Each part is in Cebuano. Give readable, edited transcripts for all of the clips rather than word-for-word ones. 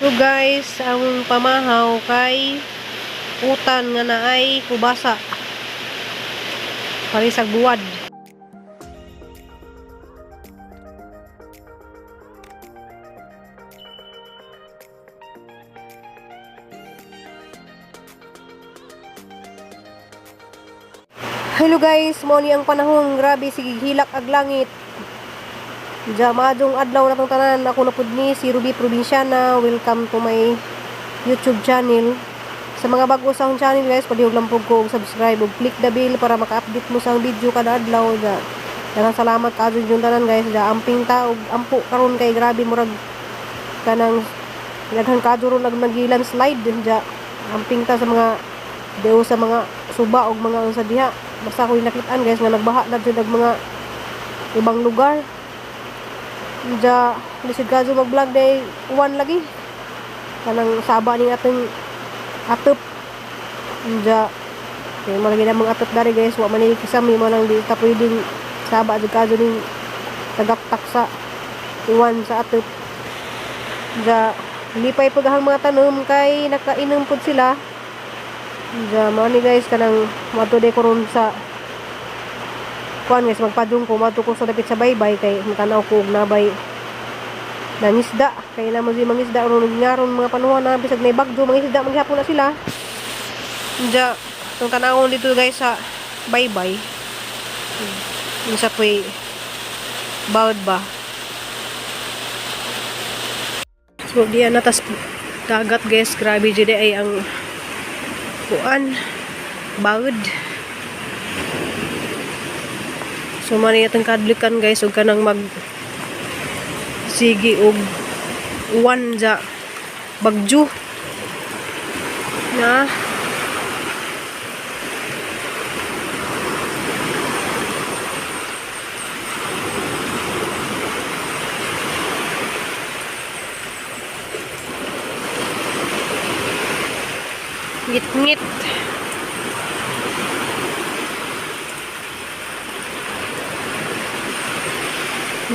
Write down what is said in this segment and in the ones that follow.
So guys, ang pamahaw kay utan nga naay kubasa. Parisag buwad. Hello guys, mo ni ang panahon, grabe sige hilak ag langit. Diya maadjong adlaw na tong tanan, ako na pud ni si Ruby Probinsyana. Welcome to my YouTube channel. Sa mga bago sa akong channel guys, palihog lang pud ko og subscribe ug click the bell para maka-update mo sa akong video kada adlaw. Diya. Daghang salamat kaadto yung tanan guys. Diya amping ta og ampo karon kay grabe murag kanang daghan kadto ron nag landslide diya. Amping ta sa mga deo sa mga suba og mga unsa diha. Basta ako yung nakitaan guys nga nagbaha na jud og mga ibang lugar. Diya lisod kadto mag-vlog day uwan lagi. Kanang saba ning atong atop. Diya kay mo lagi na mga atop dari guys, wa man ni kisami mo nang di ta pwedeng saba jud kadto ning tagaktak sa uwan sa atop. Diya lipay pud ang mga tanom kay nakainom pud sila. Diya mao ni guys kanang moadto day ko ron sa kuan guys, magpadung ko moadto ko sa dapit sa baybay kay mutanaw ko og nabay nangisda kay na mo si mangisda ron ngaron mga panuhan na bisag may bagyo mangisda maghapon na sila. Diya itong tanawon dito guys sa baybay. Unsa po'y bawd ba. So diya na tas dagat guys, grabe jud ay ang kuan bawd. So man atong kadlikan guys ug kanang mag sige og uwan ja bagyo na. Ngit-ngit.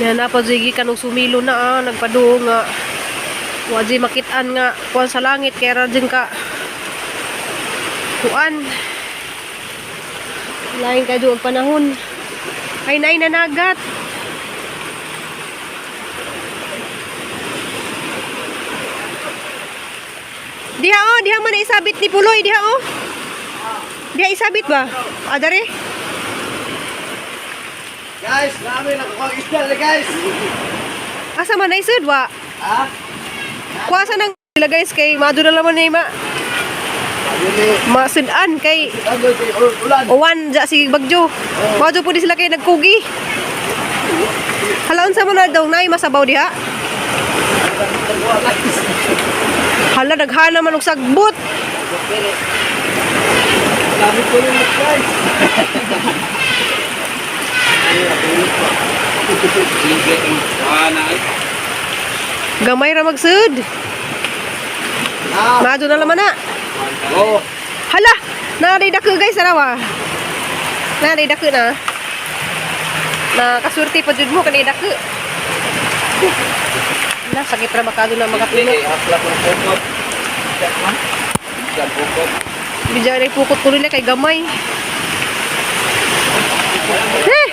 Yan na pa sige kanong sumilo na ah, nagpaduo nga wa di makitaan nga kuan sa langit kay ra din ka kuan. Lain kay ang panahon. Ay nay nanagat. Diha oh, diha man na isabit ni Puloy, diha oh. Diha isabit ba? Ah, dere. Guys, namin nakuha ang isda na guys. Asa man na isud wa? Ha? Kuha sa nang sila guys kay mado na laman ni ma masudan kay Ano kay ulan? uwan ja sige bagyo. Mado po di sila kay nagkugi. Hala unsa man na daw nay masabaw diha? Nakuha guys. Hala daghana man og sagbot. Dami ko yung guys. Gamay ra magsud. Ah, Mado na laman na. oh. Hala, naaday dako guys arawa. Naaday dako na. Na kasurti pa jud mo kanay dako. Na sakit ra makado na makapino. Bijay ray pukot tuloy na kay gamay. Eh!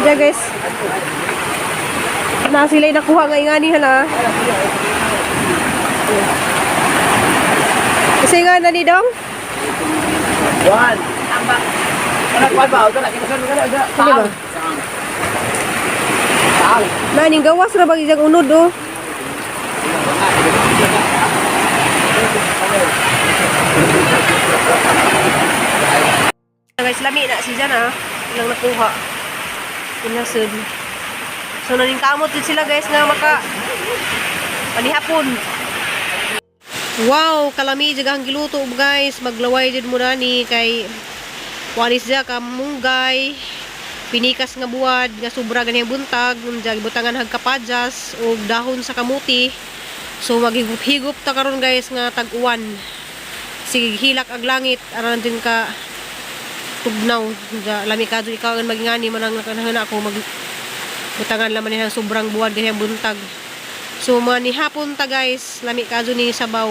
Diyan guys. Na sila nakuha nga ingani hala. Kasi nga na ni dong? One. Ano kuan ba? Ito na kinasan ka na. Hindi ba? Tang. Naning gawas ra bag iyang unod oh. Guys, lami na si Jan ah. Ilang nakuha. Inasud. So naning kamot din sila guys nga maka panihapon. Wow, kalami jud ang giluto guys. Maglaway jud mo na ni kay walis ja ka munggay. Pinikas nga buwad nga sobra gani buntag, unja gibutangan hag kapadjas og dahon sa kamuti. So maghigup-higup ta karon guys nga tag-uwan. Sige hilak ag langit aran din ka tugnaw. Unja lami kadto ikaw ang magingani man ang nakanahana ako mag Butangan laman niya sobrang buwan ganyan buntag. So mga ni hapon ta guys, lami kajo ni sabaw.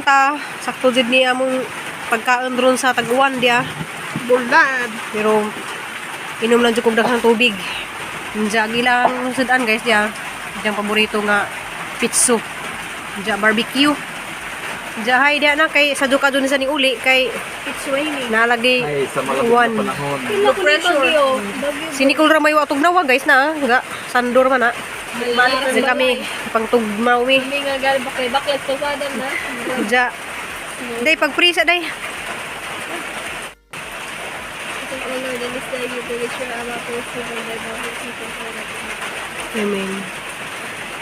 Ta sakto jud ni among pagkaon ron sa tag-uwan dia. Bulad. Pero inom lang jud kog daghang tubig. Unja gilang sudan guys dia. Diyang paborito nga pitso. Unja barbecue. Unja hay dia na kay sa ka dun sa ni uli kay It's raining. nalagi Ay, sa malapit uwan. na panahon. Low pressure. Si Nicole ra may watog nawa guys na ga sandor man na. Kasi kami pangtugmaw mi. Kami nga galing baklay baklay tusadan na. Unja. Day pagprisa day. Itong O Lord, and this day you will your ama po Amen.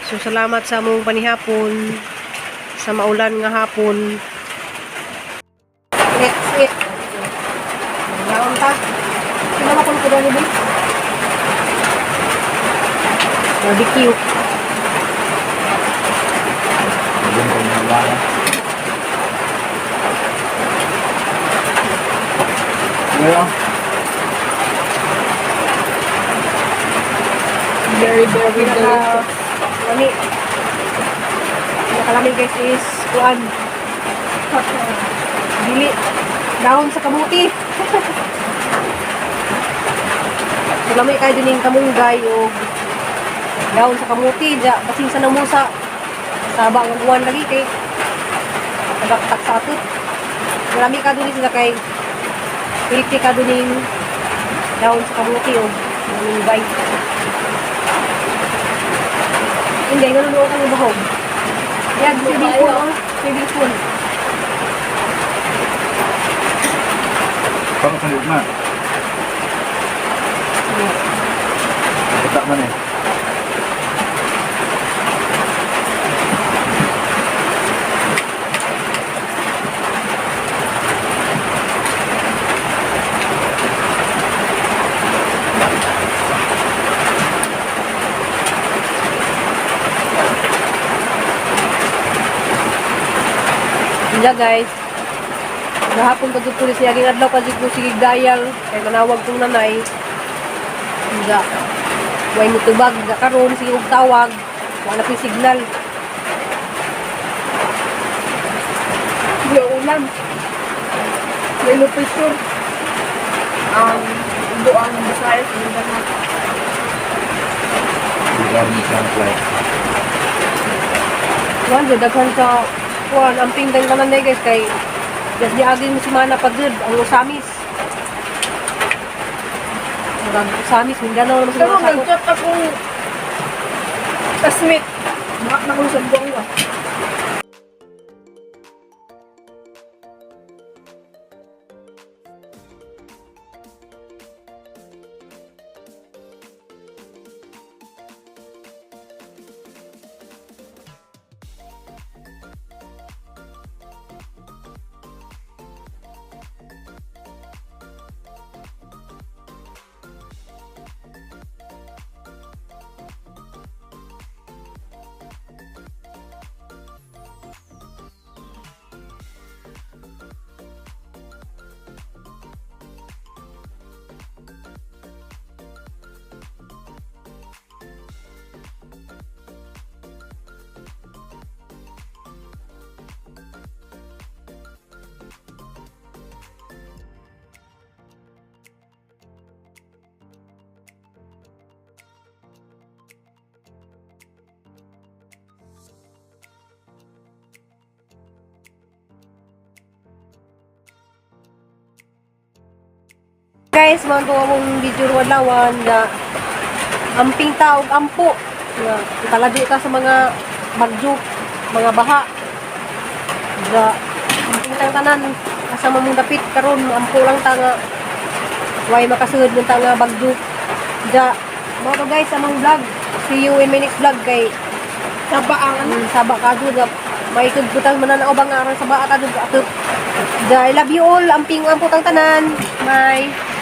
So salamat sa among panihapon sa maulan nga hapon. Let's eat. Naon ta? Sino ba ko dali ba? Barbecue. Yung pangalawa. Ngayon. Very, very Pinaka lami. Pinakalami guys is kuan. Dili dahon sa kamuti. So, lami kayo din yung kamunggay o dahon sa kamuti. Ja, basing sa namusa. Saba ang uwan lagi kay tagaktak sa atot. Lami ka dun sila kay pilti ka dun yung dahon sa kamuti o kamunggay. Hindi, ganun ka ng bahog. Yan, swimming pool. Oh. Swimming pool. Parang sa lugma. Kita man eh. Hindi guys. Gahapon pa jud pulis niya adlaw pa jud ko sige dayal kay manawag kong nanay. Hindi. Way mo tubag ga karon sige og tawag. Wala pa signal. Hindi ulan. May low pressure. Ang doon ng Visayas, Mindanao. Bilang isang flight. Kuan jud daghan sa kuan ang pinggan tanan day guys kay just niagi mo semana pa jud ang Usamis. Murag Usamis Mindanao naman Pero siguro sa ako. nag-chat akong classmate. Baka na kong sabong ba? Guys, mga to akong video ruwan na amping taog ampo nga italabi ta sa mga bagyo, mga baha. Ga amping tang tanan asa man mong dapit karon ampo lang ta nga way makasud ng ta nga bagyo. Ja, mga to guys among vlog. See you in my next vlog kay Saba ang ano. saba ka jud may kagbutan mananaw ba nga aron saba ka jud. Ja, I love you all. Amping ampo tang tanan. Bye.